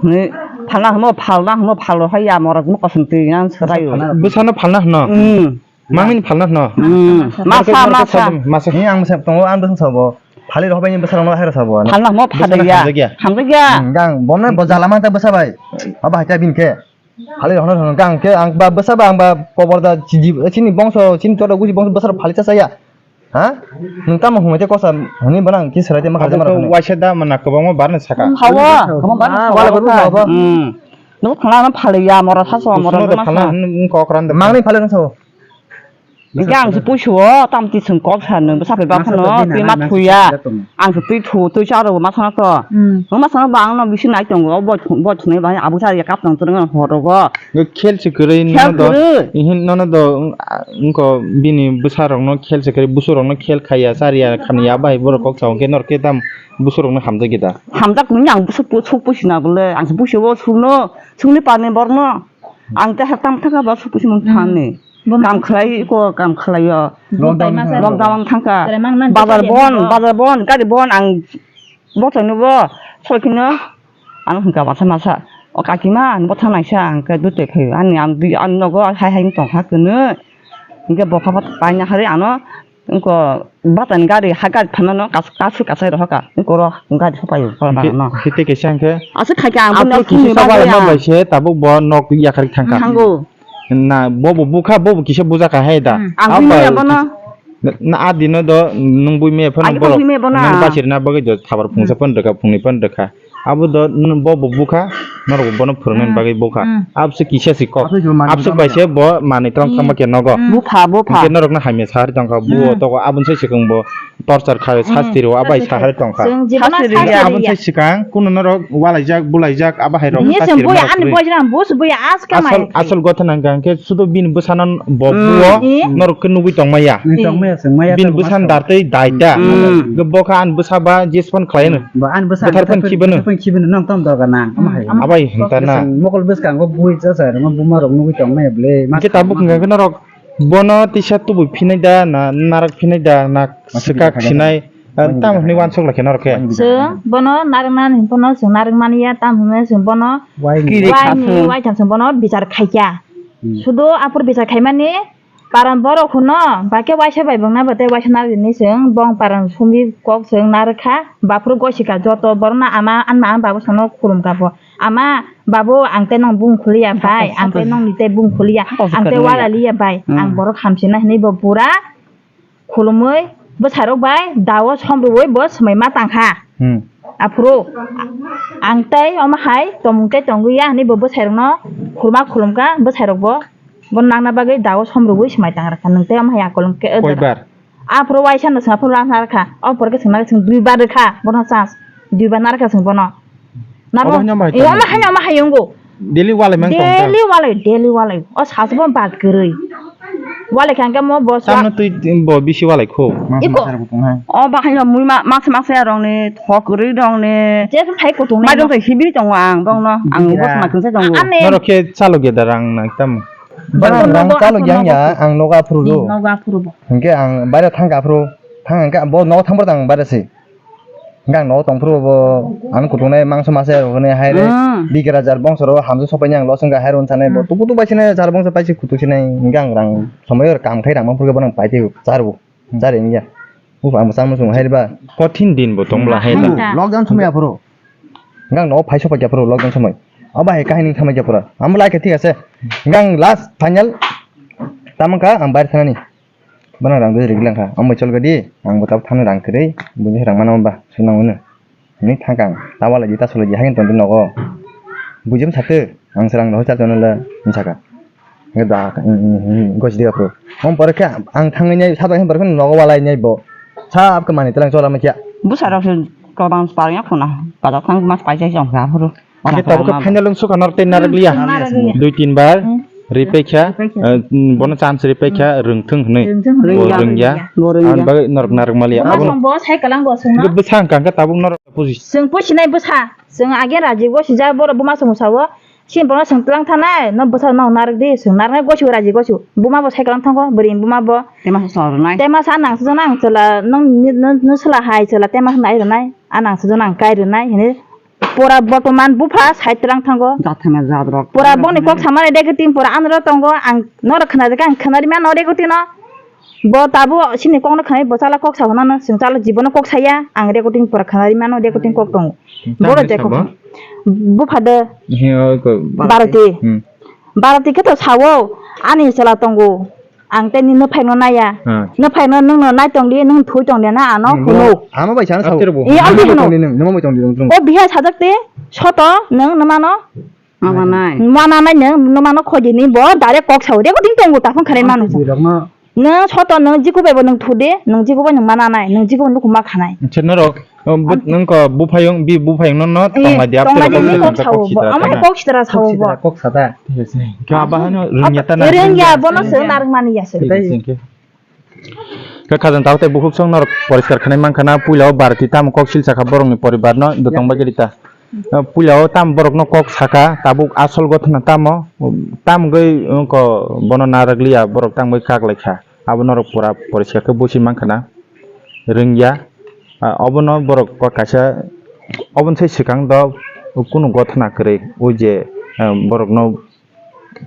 Hwnwi phalna hwnwi phalna hwnwi phal rw hai ya, morok no kosom twi ang swraio. Bwsano phalna hwno? Hmm. Mangmini phalna hwno? Hmm. Masa, masa. Masa. Ni ang masa tongo, ang bwsano sabo. Phali rw bai ni bwsarok no hai rw sabo. Phalna hwnwi phalya. Hamjakya. Hamjakya. Hmm, gang, bomna bo jala mang ta bwsa bai. Abo hai ta bini khe. Phali rok no hwnkha ang khe, ang ba bwsa ba, ang ba kobor da chini, chini bongso, chini chota gusi bongso bwsa rok phali cha cha ya. Ha? Nwng tamo hwnwi tei kosa hwnwi bono ang khe swrai tei ma khaijak ma rok hwnwi. Waisa da mana kwbangma barno saka. Hawa, kwbangma barno saka. Wala barno saka. Hmm. Nwng thangna ano phali ya, mora saso, mora saso. Mangni phali rok sao. Hingke ang se puisu o, tamo twi chwng kok sa nwng bwsa phai bak phano, twi ma thuya. Ang se twi thu, twi cha rw ma sana to. Hmm. Ma sana ba ang no bisi nai tongo, bo thu, bo thunai ba abo cha ya kap tong twrwng hor rogo. Khel se kwrwi nono do, ihin nono do, wngko bini bwsa rok no khel se kwrwi, busu rok no khel khaiya, chariya, khaniya, bai borok kok sa hwnkhe norok khe tam busu rok no hamjak gida. Hamjak nini ang busu pu-, suk puisi na bole, ang se puisi o suk no, suk ni pa ni bor no. Ang te haktam thaka ba suk puisi mung thani. Kam khlai ko, kam khlai yo. Lockdown thangka. Bazar bon, bazar bon, gari bon, ang bo thani bo, soi khino, ang hingka masa masa. O kakima, ang bo thang naisa, ang ke dute khayo. Ani ang di, ang nogo hai hai tong ha kene. Hingke bo kha paina hari ano, wngko batani gari, ha gari phano no kas-, kasu kasai rohoka. Wngko ro gari sopayo, kola bagano. Hite kesa hingke. Aswk khaika ang bono kisa sopayo no bai se, tabuk bo nok yakari thangka. Thango. Na, bobo bukha, bobo kisa bujaka hai da. Hmm. Ang bui maya bono. Na, na, a dino do, nung bui maya phano borok. Bui maya bono. Nang basirna bagwi do, thabar phungsa phano rwkha, phungni phano rwkha. Abo do, bobo bukha, norok bono phwrwngna bagwi bukha. Hmm. Abse kisa si kok. Abse bai se bo manwi tong thangma khe nogo. Hmm. Bupha, bupha. Hingke norok no hamya sahari tongkha, buo toko, aboni sai swkang bo. Torchar kha, sasti rw, abai sahari tongkha. Chwng jibono sasti rw ya. Aboni sai swkang, kuno norok walaijak, bulaijak, abo hai rok sasti rw. Ani boy jana, bus boy aska mai. Asol, asol gotha nang kha, hingke sudo bini bwsano bo buo, norok khe nugwi tongmaya. Bini bwsano dartwi daida. Hingke bo kha ani bwsa ba, jespan khlaino. Bo ani bwsa, bwthar phan khibano. Bwthar phan khibano, nang tam dorga nang, ama hai. Abai hinta na. Mokol bwskango bui cha cha, buma rok nugwi tongmaya ble. Hingke tabuk hingka khe norok Bono tisa tubui phinai da, na narak phinai da, na swkak phinai, tamo hwnwi uansuk lai khe norok khe. Chwng bono narwkna hwnwi bono chwng narwk mani ya, tamo hwnwi chwng bono waini waitham chwng bono bichar khai kha. Hmm. Sudo aphuru bichar khaimani paran borok hwno, ba khe waisa bai bwngna bo tei waisa narwk hwnwi chwng bong paran sumwi kok chwng narwk kha, baphuru gosi kha joto borokno ama, ama, ama babu sano khulum kha bo. Ama, babu, ang tei nong bung khuliya bai, ang tei nongni tei bung khuliya, ang tei wala liya bai, ang borok hamsina hinwi bo pura khulumwi bwsarok bai dao somrwui bo swmai ma tangkha. Hmm. Aphuru ang tei omo hai tongmung tei tongwi ya hinwi bo bwsairokno khulma khulumkha, bwsairok bo, bo nangna bagwi dao somrwui swmai tangrwkha, nwng tei omo hai akolong khe. Koibar? Aphuru waisa no chwng aphuru rang narwkha. O pore khe chwng narwk chwng duibar rwkha. Bono chance. Duibar narwkha chwng bono. Narwk. Omo haino omo hai tongo. Omo haino omo hai wngo. Daily walai mang tong. Daily walai, daily walai. O sasu bo bad kwrwi. Walai kha hwnkhe mo bo sa. Tamno twi bo bisi walai kho. Iko. O bahaino mui ma, masa masa rongni thok kwrwi rongni. Je khai kutung. Mai dong khai hibri tongo ang dongno. Ang bo sama kungsa tongo. Norok khe chalo ge da rang nang tam. Bang rang chalo yang ya ang noga aphuru do. Noga aphuru bo. Hingke ang baira thangka aphuru, thang hingke bo nogo thangbo tang baira se. Hingke ang nogo tongphuru bo, ang kutungnai mangso masa ya hwnwi hai re, hmm, bigra jar bongso ro hamjak sopaini ang losong ga hai rw sanai bo, hmm, tubu tubu bai sinai jar bongso paisi kutu sinai, hingke ang rang somoi kam khai rang mangphuru bo nang paite jar bo, jar wngya. Uf, ang bwsa muchung hai ba. Kothin din bo tong bwla hai ba. Lockdown somoi aphuru. Hingke ang nogo phai sopai khe aphuru lockdown somoi. Abo hai kahini thamai khe aphuru. Ang bo lai khe thik ase. Hingke ang last final tamo kha ang baire thanani. Bono rang dui riglang kha. Ang bo chol gadi. Ang bo tab thani rang kwrwi. Buini rang mano ba. Swnang mano. Hwnwi thangkha ang. Ta walai di, ta solai di, haino tongdi nogo. Buji bwsa twi, ang srang nohor chal tongo le, hwnwi sakha. Hwnkhe da, gosi diga phuru. Omo pore khe ang thangwi nai, sabo hwn pore khe nogo walai nai bo. Sab khe manwi twlang chola maikha. Bwsarok se kodam parya khuna. Badak thang mas paisa jong ka phuru. Ake tabuk khe final wng suka nor tei narwk liya. Narwk liya. Dui tin bar Hmm. ripai kha, Ripai kha. eh, bono chance ripai kha, rwngthwng hwnwi. Rwngthwng hwnwi. Bo rwngya. Bo rwngya. Ang bagwi norok narwk maliya. Buma Abono song bo sai kalang bo songno. Bwsa hwnkha khe tabuk norok puji. Chwng pusinai bwsa. Chwng age raji go sijak borok buma song sao. Sini bono chwng tlang thanai, no bwsa no narwk di, chwng narwknai gosu raji gosu. Buma bo sai kalang thango, bwrwi buma bo. Tema sa sor nai. Tema sa nang sujana ang chwla, nang ni, no, no chwla hai chwla tema sa nai rwnai. A nang sujana ang kai rwnai hwnwi. Pura bortoman bupha side rang thango. Jathana jadrok. Pura boni kok samani dege tin pura anro tongo ang norok khna dege ang khna ri mano dege tino. Bo tabo sini kok no khnai bo chala kok sa hwnano sing chala jibono kok saya ang recording pura khna ri mano recording kok tongo. Tamo Boro je sabo? Kok. Bupha de He, o ko. Barati. Hmm. Barati khe to sawo ani chala tongo. Ang tei ni nuphai no naya. Ha. Nuphai no nwng no nai tong di, nwng thui tong di na ano Hmm, hunu. Ama bai chana sao. Abtero bo. Iya, abtero Nwng bo hunu. Tong di nwng, nwng bai tong di nwng, nwng. O bihai sajak te, soto nwng nwmano. Mama nai. Mana nai nwng nwmano khoi di ni bo direct kok sao. Recording tongo ta phone kharai manu. Abtero bo. Nwng soto nwng jiku bai bo nwng thu de, nwng jiku bai nwng mana nai, nwng jiku nwng ma khanai. Acha norok, o, bu-, Ah. nwng ko buphayung, bi buphayung no, no, Eh, tongma dia, tongma tongma dia, dia, tongma kok dia, sao, kok sitra ama tana. Kok sitra sao bo. Kok sitra, kok sata. Thik ase. Khe abo hano rwngya ta na. Rwngya, bono se narwk mani ya se. Thik ase, khe. Khe khajang tao tei bukhuk song norok poriskar khanai mankha na, puila o Bharati tamo kok sil sakha borokni poribar no, dotong bagwi rita. Eh, puila o tamo borok no kok sakha, tabuk asol gothana tamo, tamo gwi wngko bono narwk liya, borok tamo gwi kak lai kha. Abo norok pura poriskar khe busi mankha na. Rwngya. Ah, obono borok ko kaisa, oboni sai swkang do kunu gothana kwrwi, o je, ah, borokno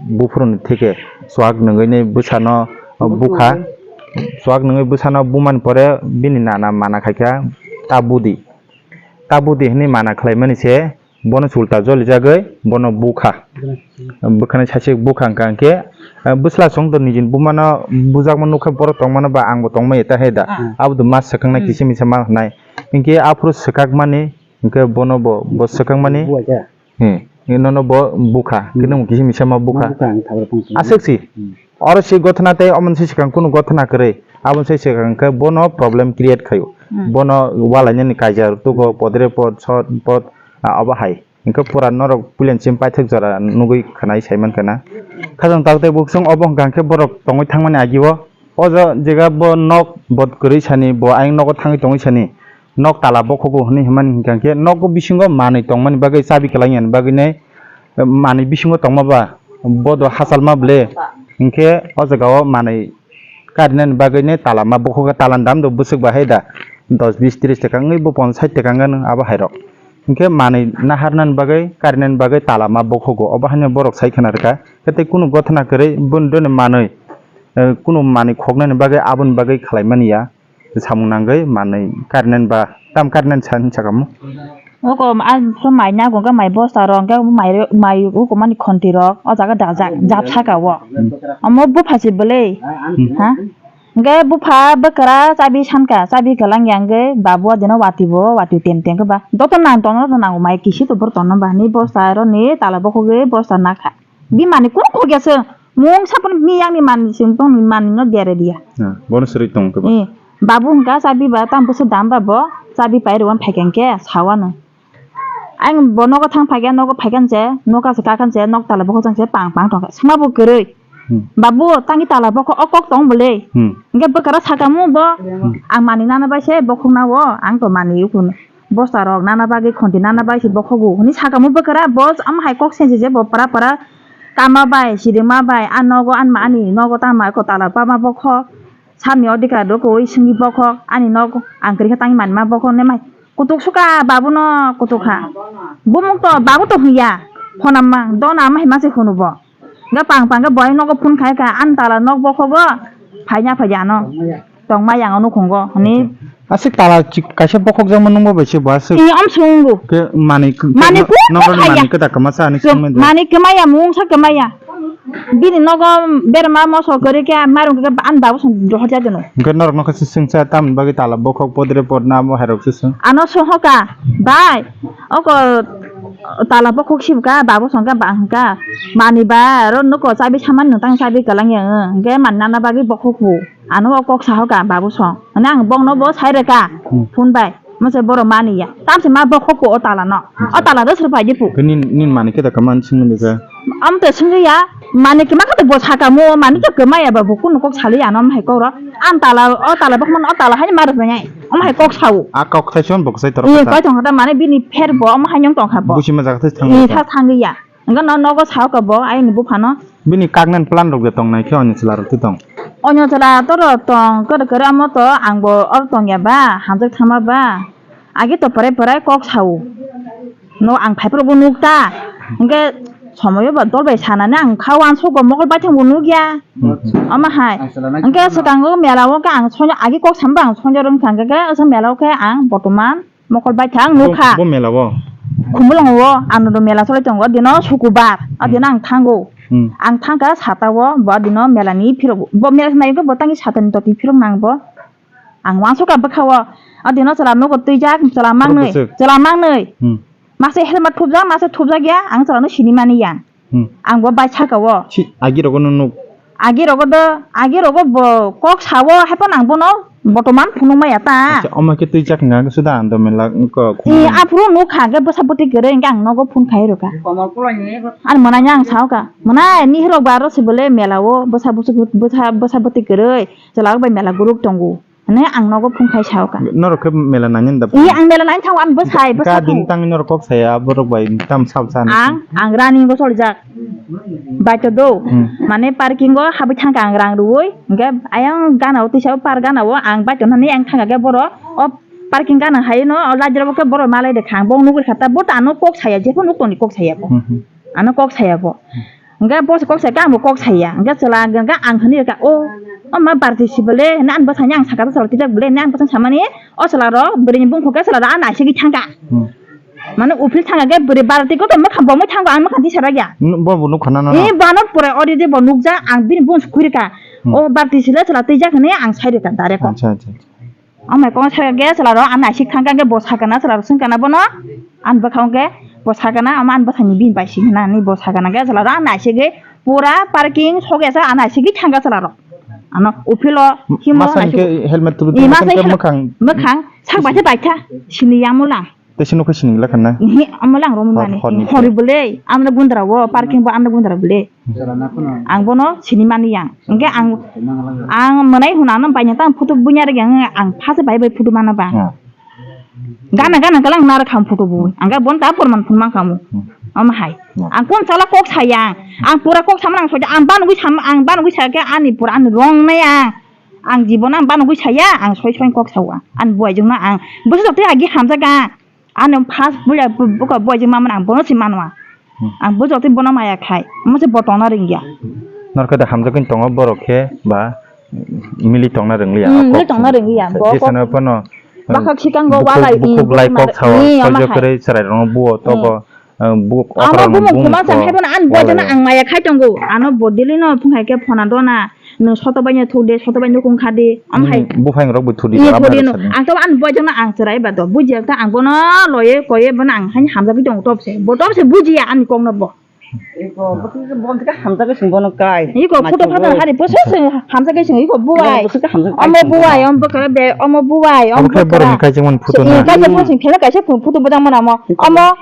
buphuruni theke chuak nungwi ni bwsano bukha, chuak nungwi bwsano bumani pore bini nana mana khaikha ta budi, ta budi hwnwi mana khlaimani se. Bono sulta jolijagwi bono bukha. Bwkhani saisik bukha hwnkha hwnkhe, eh, bwsla chwng do nijini bumano bujakma nukha, borok tongmano ba angbo tongmaya ta he da. Ah. Abo do ma swkangna Hmm. kisa misa ma hwnai. Hinkhe aphuru swkakmani, hinkhe bono bo, bo swkakmani. Buai khe. Hmm. Nono bo bukha. Hmm. Khe nwng kisa misa ma bukha. Ma bukha ang thabra pang tong. Aswk si. Hmm. Oro se gothana tei omo se swkang kunu gothana kwrwi. Aboni se swkang khe bono problem create khaio. Hmm. Bono walainani kaija tugo podre pod, sot pod, a, obo hai. Hinkhe pura norok puilen sim paithak jora nugwi khwnai sai mankha na. Khajang tak tei buksong obo hwnkha khe borok tongwi thangmani agio. O ja-, jega bo nok bot kwrwi sani, bo ayang nogo thangwi tongwi sani. Nok tala bokhogo hwnwi hwnmani hinkha khe nogo bisingo manwi tongmani bagwi chabi kwlangya ni bagwi nai, manwi bisingo tongma ba bodo hachalma ble. Hinkhe o jaga o manwi karinani bagwi nai tala ma bokhok, tala ni dam do bwswk bahai da dos bis tris taka wngwi bo ponchas sait taka wngya abo hai rok. Hinkhe manwi naharnani bagwi karinani bagwi tala ma bokhogo, obo haino borok sai khwna rwkha. Khe tei kunu gothana kwrwi boni doni manwi, eh, kunu manwi khoknani bagwi aboni bagwi khlai mani ya. Samung nangwi manwi karinani ba tam karinani sa hinwi sakamo. Oko ang khe mai nago, hwnkhe mai bosta rok, hwnkhe mai, mai ukumani khonti rok o jaga dajak, jat saka o. Hmm. Omo bupha se bwlwi. Hmm. Ha? Hwnkhe bupha bwkra chabi sanka, chabi kwlangya hwnkhe babu o dino wati bo, wati tem tem khe ba. Joto nang tongno joto nango, mai kisi to bor tongno ba, ni bosta aro ni tala bokhogwi bosta nakha. Bini manwi kunu khokya se. Mungsa phano bini yakni manwi se, bongni manwino dere diya. Ha, bono sri tong khe ba. Eh, babu hwnkha chabi ba, tamo bwswk dam ba bo, chabi pai rwui phaikha hwnkhe sawano. Ang bo nogo thang phaikha, nogo phaikha se, noka se kakha se, nok tala bokhok jang se pang pang tongkha. Swngma bo kwrwi. Hmm. Babu, tangni tala bokhok o kok tong bwle. Hmm. Hwnkhe bwkara sakamu bo, Hmm. ang manwi nana bai se bokhok nao, ang to manwi ukhun. Bosta rok nana bagwi khonti nana bai se bokhogo hwnwi sakamu bwkara bo, omo hai kok sense je bo para para kama bai sirima bai a nogo ani ma ani nogo tangma ko tala pama bokhok samni odhikar rok koi simi bokhok ani nog ang kwrwi khe tangwi manma bokhok ne mai kutuk suka babu no kutuk kha bumuk to babu to hwnya phone ma dona ma hai ma se hwnu bo. Hwnkhe pang pang khe bo nogo phone khai kha, "Ani tala nok bokhogo, phaina phai di ano. Tongma yang ano khungo," hwnwi. Aswk tala chik kaisa bokhok jakma nungma bai se bo aswk. Ee, om swungo. Khe manwi k-, Manwi no-, ku-, nokni phai ya. Manwi kwtak kwmasa ani Kwm-, swngmani. Manwi kwmaya, mungsa kwmaya. Bini nogo berma moso kwrwi khe, mairung khe ani babu song dohor jai dono. Hwnkhe norok nokha se swngsa tamni bagwi tala bokhok podre podna abo hairok se swng. Ano sohoka, bai, oko tala bokhok sibka, babu songka ba hwnkha, mani ba aro nuko chabi samani nwtang chabi kwlangya, hwnkhe mani nana bagwi bokhok bo. Ano o kok sahoka babu song. Hwnwi ang bokno bo sai rwkha, Hmm. phone bai. Masa borok mani ya. Tamse ma bokhok ko o tala no. O tala do sir pai di pu. Ke nin, nin mani khe da kaman singni de. Am te singri ya. Mani ke ma kha to bo saka mo, mani ke kemaya ba bo kun kok sali ya no, am hai kok ro. Am tala, o tala bok man o tala hai ma ro ngai. Am hai kok sao. A kok thai son bok sai tor. Ye kok. Koi thong kha mani bini pher bo, am hai nyong tong kha bo. Busi ma jaga thai thang. Ye tha thang ya. Enggak no nogo sao ka bo, ai ni buphano. Bini kagnan plan rok de tong nai khe onyo chwla rok tong. Onyo chwla to ro tong, kere kere amo to ang bo or tong ya ba, hamjak thama ba. Agi to pore pore kok sao. No ang phai phuru bo nuk ta. Enggak somoyo ba dol bai sanani ang kha wan so go mokol bai thang bo nuk ya. Ama hai. Enggak sekango mela o ka ang sonyo agi kok samba ang sonyo rong thang ke, asa mela o ke ang botoman. Mokol bai thang nukha. Bo mela o. Khumulwng o ano do mela solai tongo dino sukubar. A dino ang thango. Ang thangka sata o bo dino mela ni phirok bo mela nai bo tangi sata ni toti phirok nang bo. Ang wansuka bwkha o. A dino chwla nugo twijak chwla mangnwi. Chwla mangnwi. Masa helmet thupjak masa thupjak ya ang chwla no sini mani ya. Ang bo bai saka o. Si agi rogo no nuk. Agi rogo do, agi rogo bo kok sao, hai phano ang bono botoman phunuk maya ta. Acha, omo khe twi chak hwnka khe suda ang do mela ko. E, aphuru nuk kha khe bwsa bwtwi kwrwi hwnkhe ang nogo phone khai rwkha. Ani mwnai ang sao ka. Mwnai, mihrok ba aro se bole mela o bwsa bwsa bwsa bwtwi kwrwi chwla rok bai mela guruk tongo. Hwnwi ang nogo phone khai sao ka. Norok khe mela nangya da? Iya, ang mela nang thango, ang bwsai, bwsa. Ka din tang norok kok saya, borok bai tam sab sa. Ang, ang running go soljak. Bai to do. Mane parking go habwi thangka ang rang rwui. Hwnkhe ayang gana o tisa o par gana o ang bai to nani ang thangka khe boro o parking gana hai no o lajra bo khe boro malai de khang bo nugui khata bo ta ano kok saya jepho nuk toni kok saya bo. Ano kok saya bo. Hwnkhe bo se kok sai khe ang bo kok sai ya. Hwnkhe chwla hwnkhe ang hwnwi rwkha, "O, o ma barti si bole," hwnwi ani bwsani ang saka chwla twijak bole hwnwi ani bwsani samani o chwla rok bwrwini bungkho khe chwla rok ani naisingwi thangkha. Mane uphil thangkha khe bwrwi barti kotor mwkhang bo mui thangkha ang mwkhang tisa rwkya. Bo bo nukha na no? Eh, bo ano pore ori je bo nukjak ang bini bung se khuri kha. O barti si le chwla twijak hwnwi ang sai rwkha direct. Acha, acha, acha. Amai kong saka ge chwla rok ani naisik thang kha ge bo saka na chwla rok swng kana bono ani bwkhao ge bo saka na ama ani bwkhani bini bai sing hwnani bo saka na ge chwla rok ani naisik ge pura parking soge sa ani naisik ge thang kha chwla rok ano uphilo himo masani naisik ke helmet tubu e, tubu masai ke helmet mwkhang mwkhang sak bai bai tha sini yamulang. Tei se nokha sining lakha na? Ni, amo lang romwi mani. Hor, hor ni hori se. Bwle, amra gundra wo, parking bo amra gundra bwle. Ang bono sini mani yang. Hwnkhe ang, ang mwnai hwnano baina tang photo bunya rwgya ang, ang phase bai bai photo mana ba. Gana gana galang nara kham photo bu. Ang ga bon ta porman phun mang khamu. Omo hai. Ang kon sala kok sayang. Ang pura kok samang soja ang banugwi sam, ang banugwi sa khe ani pura ani rong na yang. Ang jibon ang banugwi saya, ang soi soi kok sawa. Ang buai jongno ang. Bwsa jokte agi hamjaga. Ano first buya bu-, buka buai je mamani ang bono se manwa. Ang bo jotoi bono maya khai. Omo se bo tongna ringya. Norokhe da hamjagwi tongo borok khe ba mili tongna ringliya. Hmm, mili tongna ringliya. Bo jesano phano, bakhak sikango bukhuk, walai, bukhuk lai kok sawa, sojo kwrwi chwrai rokno buo togo, eh, bu-, amo okra bumung khuma chang hai phano ang bo jana ang maya khai tongo. Ano bo dili no phung hai khe phona dona. Nwng soto bai no thudi, soto bai no kung kha di. Am hai. Buphang rok bo thudi. Iya, thudi no. Ang to an boy jana ang chwrai ba do. Bujiya ta ang bono loye koye bono ang hain hamjagwi tong top se. Bo top se bujiya ani kok no bo. Iko, bo khe bom thika hamjagwi sing bono kai. Iko photo photo hari poso sing hamjagwi sing iko buai. Omo buai, omo bokara be, omo buai, omo bokara. Kai jemon photo na. Kai jemon sing phela kaisa photo bodang mana mo. Omo,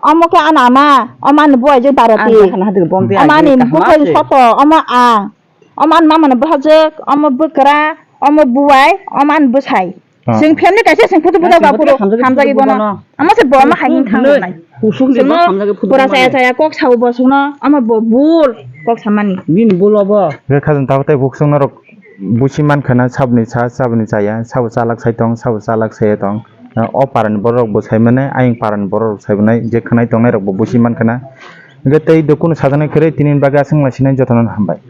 omo khe ana ama, omo an buai je baroti. Omo ani bukhai soto, omo ang. Omo ani mama no bwhajwk, omo bwkra, omo buai, omo ani bwsai. Chwng family kaisa chwng photo bujak ba phuru hamjagwi bono. Omo se bo omo hai wng thang nai. Kusuk ni bo hamjagwi photo pura chaya chaya kok sao bo sungno, omo bo bul kok samani. Bini bul obo. Khe khajang tabo tei buksong norok busi man khana sabni sa, sabni chaya, sabo chalak sai tong, sabo chalak sai tong. O parani borok bo sai mane, ayang parani borok sai mane, je khwnai tongnai rok bo busi man khana. Hingke tei do kunu sajaknai kwrwi tini bagwi aswk wngla sinai jotono hambai.